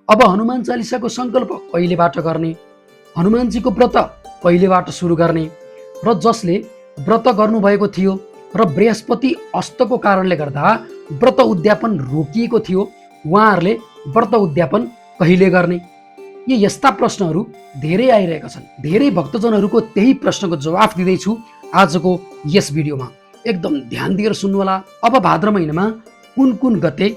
अब हनुमान चालिसाको सङ्कल्प कहिलेबाट गर्ने, हनुमानजीको व्रत कहिलेबाट सुरु गर्ने र जसले व्रत गर्नुभएको थियो र बृहस्पति अस्तको कारणले गर्दा व्रत उद्यापन रोकिएको थियो, उहाँहरूले व्रत उद्यापन कहिले गर्ने? यस्ता प्रश्नहरू धेरै आइरहेका छन्। धेरै भक्तजनहरूको त्यही प्रश्नको जवाफ दिँदैछु आजको यस भिडियोमा। एकदम ध्यान दिएर सुन्नुहोला। अब भाद्र महिनामा कुन कुन गते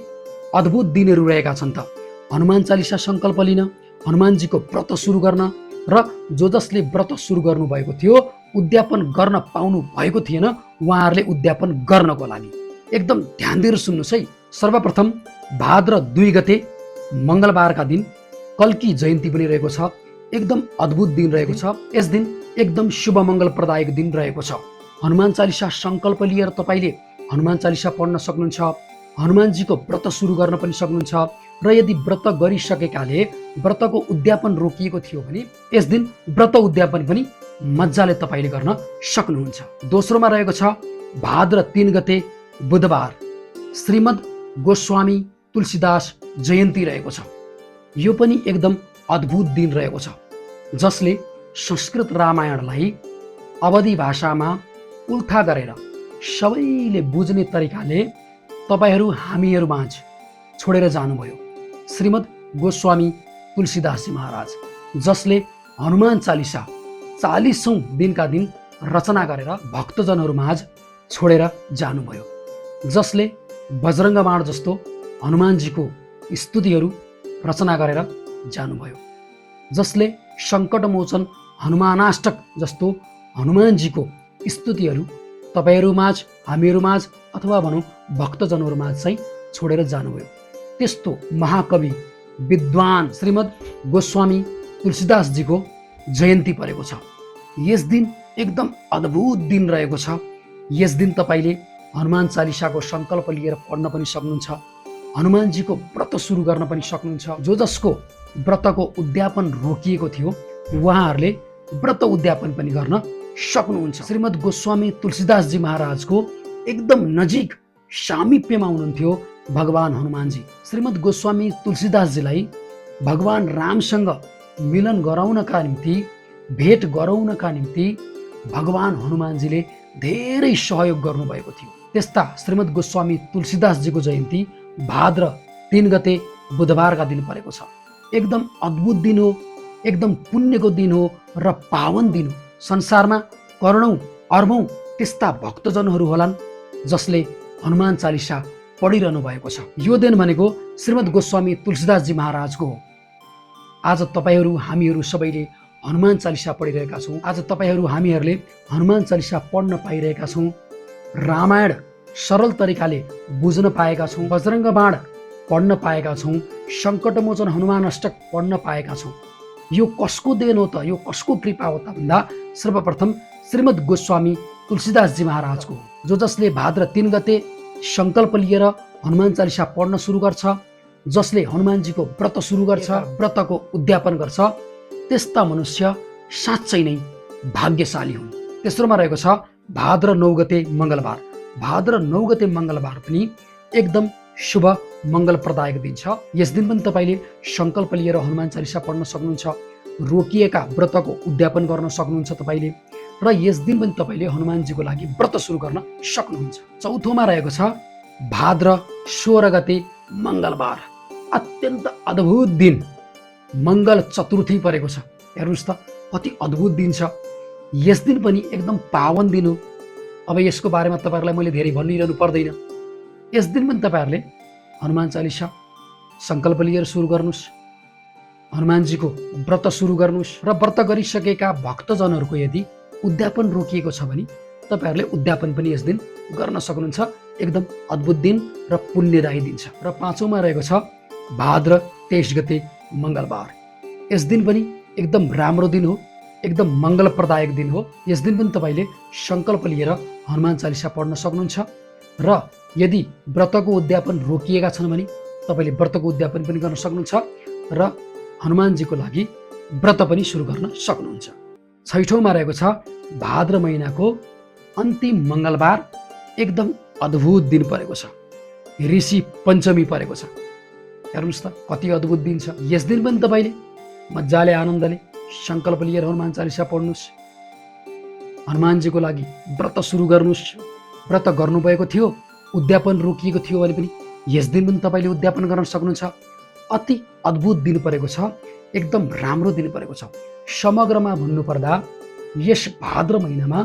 अद्भुत दिनहरू रहेका छन् त? हनुमान चालिसा सङ्कल्प लिन, हनुमानजीको व्रत सुरु गर्न र जसले व्रत सुरु गर्नुभएको थियो उद्यापन गर्न पाउनु भएको थिएन, उहाँहरूले उद्यापन गर्नको लागि एकदम ध्यान दिएर सुन्नुहोस् है। सर्वप्रथम भाद्र 2 गते मङ्गलबारका दिन कल्की जयन्ती पनि रहेको छ। एकदम अद्भुत दिन रहेको छ। यस दिन एकदम शुभ मङ्गलप्रदायक दिन रहेको छ। हनुमान चालिसा सङ्कल्प लिएर तपाईँले हनुमान चालिसा पढ्न सक्नुहुन्छ, हनुमानजीको व्रत सुरु गर्न पनि सक्नुहुन्छ र यदि व्रत गरिसकेकाले व्रतको उद्यापन रोकिएको थियो भने यस दिन व्रत उद्यापन पनि मजाले तपाईँले गर्न सक्नुहुन्छ। दोस्रोमा रहेको छ भाद्र 3 गते बुधबार श्रीमद् गोस्वामी तुलसीदास जयन्ती रहेको छ। यो पनि एकदम अद्भुत दिन रहेको छ, जसले संस्कृत रामायणलाई अवधी भाषामा उल्था गरेर सबैले बुझ्ने तरिकाले तपाईँहरू हामीहरूमाझ छोडेर जानुभयो। श्रीमद् गोस्वामी तुलसीदासजी महाराज, जसले हनुमान चालिसा 40औं दिनका दिन रचना गरेर भक्तजनहरूमाझ छोडेर जानुभयो, जसले बजरङ्ग बाण जस्तो हनुमानजीको स्तुतिहरू रचना गरेर जानुभयो, जसले सङ्कटमोचन हनुमानाष्टक जस्तो हनुमानजीको स्तुतिहरू तपाईँहरूमाझ हामीहरूमाझ अथवा भनौँ भक्तजनहरूमाझ चाहिँ छोडेर जानुभयो। त्यस्तो महाकवि विद्वान श्रीमद् गोस्वामी तुलसीदासजीको जयन्ती परेको छ। यस दिन एकदम अद्भुत दिन रहेको छ। यस दिन तपाईँले हनुमान चालिसाको सङ्कल्प लिएर पढ्न पनि सक्नुहुन्छ, हनुमानजीको व्रत सुरु गर्न पनि सक्नुहुन्छ। जसको व्रतको उद्यापन रोकिएको थियो उहाँहरूले व्रत उद्यापन पनि गर्न सक्नुहुन्छ। श्रीमद् गोस्वामी तुलसीदासजी महाराजको एकदम नजिक सामिप्यमा हुनुहुन्थ्यो भगवान हनुमानजी। श्रीमद् गोस्वामी तुलसीदासजीलाई भगवान रामसँग मिलन गराउनका निम्ति, भेट गराउनका निम्ति भगवान हनुमानजीले धेरै सहयोग गर्नुभएको थियो। त्यस्ता श्रीमद् गोस्वामी तुलसीदासजीको जयन्ती भाद्र 3 गते बुधबारका दिन परेको छ। एकदम अद्भुत दिन हो, एकदम पुण्यको दिन हो र पावन दिन हो। संसारमा करोडौँ अर्बौँ त्यस्ता भक्तजनहरू होलान् जसले हनुमान चालिसा पढिरहनु भएको छ। यो दिन भनेको श्रीमद् गोस्वामी तुलसीदासजी महाराजको हो। आज तपाईँहरू हामीहरू सबैले हनुमान चालिसा पढिरहेका छौँ। आज तपाईँहरू हामीहरूले हनुमान चालिसा पढ्न पाइरहेका छौँ। रामायण सरल तरिकाले बुझ्न पाएका छौँ, बजरङ्ग बाण पढ्न पाएका छौँ, सङ्कटमोचन हनुमान अष्टक पढ्न पाएका छौँ। यो कसको देन हो त? यो कसको कृपा हो त भन्दा सर्वप्रथम श्रीमद् गोस्वामी तुलसीदासजी महाराजको हो, जसले भाद्र 3 गते सङ्कल्प लिएर हनुमान चालिसा पढ्न सुरु गर्छ, जसले हनुमानजीको व्रत सुरु गर्छ, व्रतको उद्यापन गर्छ। त्यस्ता मनुष्य साँच्चै नै भाग्यशाली हुन्। तेस्रोमा रहेको छ भाद्र 9 गते मङ्गलबार। भाद्र 9 गते मङ्गलबार पनि एकदम शुभ मङ्गलप्रदायक दिन छ। यस दिन पनि तपाईँले सङ्कल्प लिएर हनुमान चालिसा पढ्न सक्नुहुन्छ, रोकिएका व्रतको उद्यापन गर्न सक्नुहुन्छ तपाईँले, र यस दिन पनि तपाईँले हनुमानजीको लागि व्रत सुरु गर्न सक्नुहुन्छ। चौथोमा रहेको छ भाद्र 16 गते मङ्गलबार। अत्यन्त अद्भुत दिन, मङ्गल चतुर्थी परेको छ। हेर्नुहोस् त कति अद्भुत दिन छ। यस दिन पनि एकदम पावन दिन हो। अब यसको बारेमा तपाईँहरूलाई मैले धेरै भनिरहनु पर्दैन। यस दिन पनि तपाईँहरूले हनुमान चालिसा सङ्कल्प लिएर सुरु गर्नुहोस्, हनुमानजीको व्रत सुरु गर्नुहोस् र व्रत गरिसकेका भक्तजनहरूको यदि उद्यापन रोकिएको छ भने तपाईँहरूले उद्यापन पनि यस दिन गर्न सक्नुहुन्छ। एकदम अद्भुत दिन र पुण्यदायी दिन छ। र पाँचौँमा रहेको छ भाद्र 23 गते मङ्गलबार। यस दिन पनि एकदम राम्रो दिन हो, एकदम मङ्गलप्रदायक दिन हो। यस दिन पनि तपाईँले सङ्कल्प लिएर हनुमान चालिसा पढ्न सक्नुहुन्छ र यदि व्रतको उद्यापन रोकिएका छन् भने तपाईँले व्रतको उद्यापन पनि गर्न सक्नुहुन्छ र हनुमानजीको लागि व्रत पनि सुरु गर्न सक्नुहुन्छ। छैठौँमा रहेको छ भाद्र महिनाको अन्तिम मङ्गलबार। एकदम अद्भुत दिन परेको छ, ऋषि पञ्चमी परेको छ। हेर्नुहोस् त कति अद्भुत दिन छ। यस दिन पनि तपाईँले मजाले आनन्दले सङ्कल्प लिएर हनुमान चालिसा पढ्नुहोस्। हनुमानजीको लागि व्रत सुरु गर्नुहोस्। व्रत गर्नुभएको थियो, उद्यापन रोकिएको थियो भने पनि यस दिन पनि तपाईँले उद्यापन गर्न सक्नुहुन्छ। अति अद्भुत दिन परेको छ, एकदम राम्रो दिन परेको छ। समग्रमा भन्नुपर्दा यस भाद्र महिनामा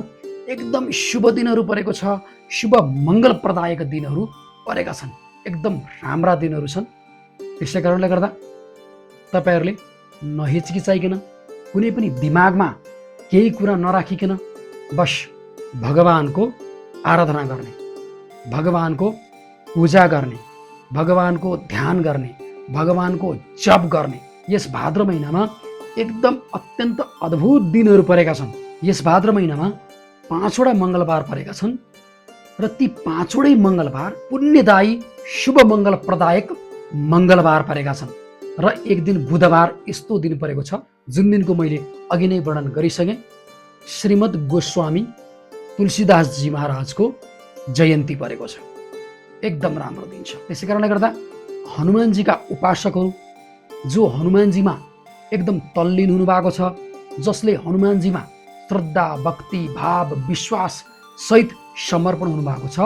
एकदम शुभ दिनहरू परेको छ, शुभ मङ्गलप्रदायक दिनहरू परेका छन्, एकदम राम्रा दिनहरू छन्। त्यसै कारणले गर्दा तपाईँहरूले नहिचकिचाइकन, कुनै पनि दिमागमा केही कुरा नराखिकन बस भगवानको आराधना गर्ने, भगवानको पूजा गर्ने, भगवानको ध्यान गर्ने, भगवानको जप गर्ने। यस भाद्र महिनामा एकदम अत्यन्त अद्भुत दिनहरू परेका छन्। यस भाद्र महिनामा 5वटा मङ्गलबार परेका छन् र ती 5वटै मङ्गलबार पुण्यदायी शुभ मङ्गलप्रदायक मङ्गलबार परेका छन्। र एक दिन बुधबार यस्तो दिन परेको छ जुन दिनको मैले अघि नै वर्णन गरिसकेँ। श्रीमद् गोस्वामी तुलसीदासजी महाराजको जयन्ती परेको छ। एकदम राम्रो दिन छ। त्यसै कारणले गर्दा हनुमानजीका उपासकहरू जो हनुमानजीमा एकदम तल्लीन हुनुभएको छ, जसले हनुमानजीमा श्रद्धा, भक्ति, भाव, विश्वास सहित समर्पण हुनुभएको छ,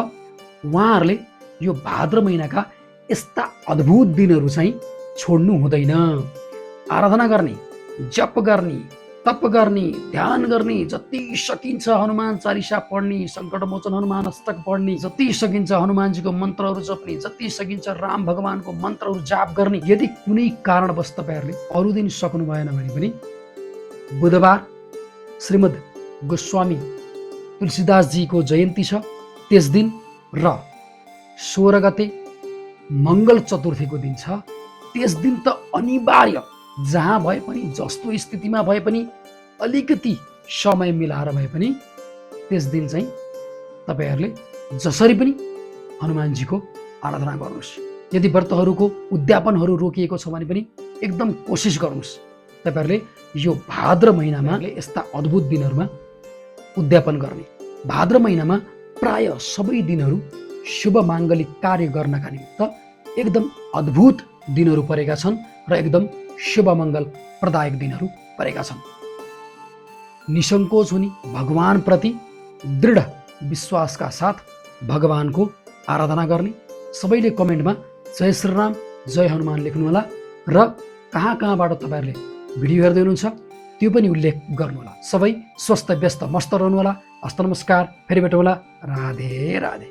उहाँहरूले यो भाद्र महिनाका यस्ता अद्भुत दिनहरू चाहिँ छोड्नु हुँदैन। आराधना गर्ने, जप गर्ने, तप गर्ने, ध्यान गर्ने, जति सकिन्छ हनुमान चालिसा पढ्ने, सङ्कटमोचन हनुमान अष्टक पढ्ने, जति सकिन्छ हनुमानजीको मन्त्रहरू जप्ने, जति सकिन्छ राम भगवानको मन्त्रहरू जाप गर्ने। यदि कुनै कारणवश तपाईँहरूले अरू दिन सक्नु भएन भने पनि बुधबार श्रीमद् गोस्वामी तुलसीदासजीको जयन्ती छ, त्यस दिन र 16 गते मङ्गल चतुर्थीको दिन छ, त्यस दिन त अनिवार्य जहाँ भए पनि, जस्तो स्थितिमा भए पनि, अलिकति समय मिलाएर भए पनि त्यस दिन चाहिँ तपाईँहरूले जसरी पनि हनुमानजीको आराधना गर्नुहोस्। यदि व्रतहरूको उद्यापनहरू रोकिएको छ भने पनि एकदम कोसिस गर्नुहोस् तपाईँहरूले यो भाद्र महिनामा यस्ता अद्भुत दिनहरूमा उद्यापन गर्ने। भाद्र महिनामा प्राय सबै दिनहरू शुभ माङ्गलिक कार्य गर्नका निमित्त एकदम अद्भुत दिनहरू परेका छन् र एकदम शुभ मङ्गल प्रदायक दिनहरू परेका छन्। निसङ्कोच हुने, भगवानप्रति दृढ विश्वासका साथ भगवानको आराधना गर्ने। सबैले कमेन्टमा जय श्रीराम, जय हनुमान लेख्नुहोला र कहाँ कहाँबाट तपाईँहरूले भिडियो हेर्दै हुनुहुन्छ त्यो पनि उल्लेख गर्नुहोला। सबै स्वस्थ व्यस्त मस्त रहनुहोला। हस्त नमस्कार, फेरि भेटौँला। राधे राधे।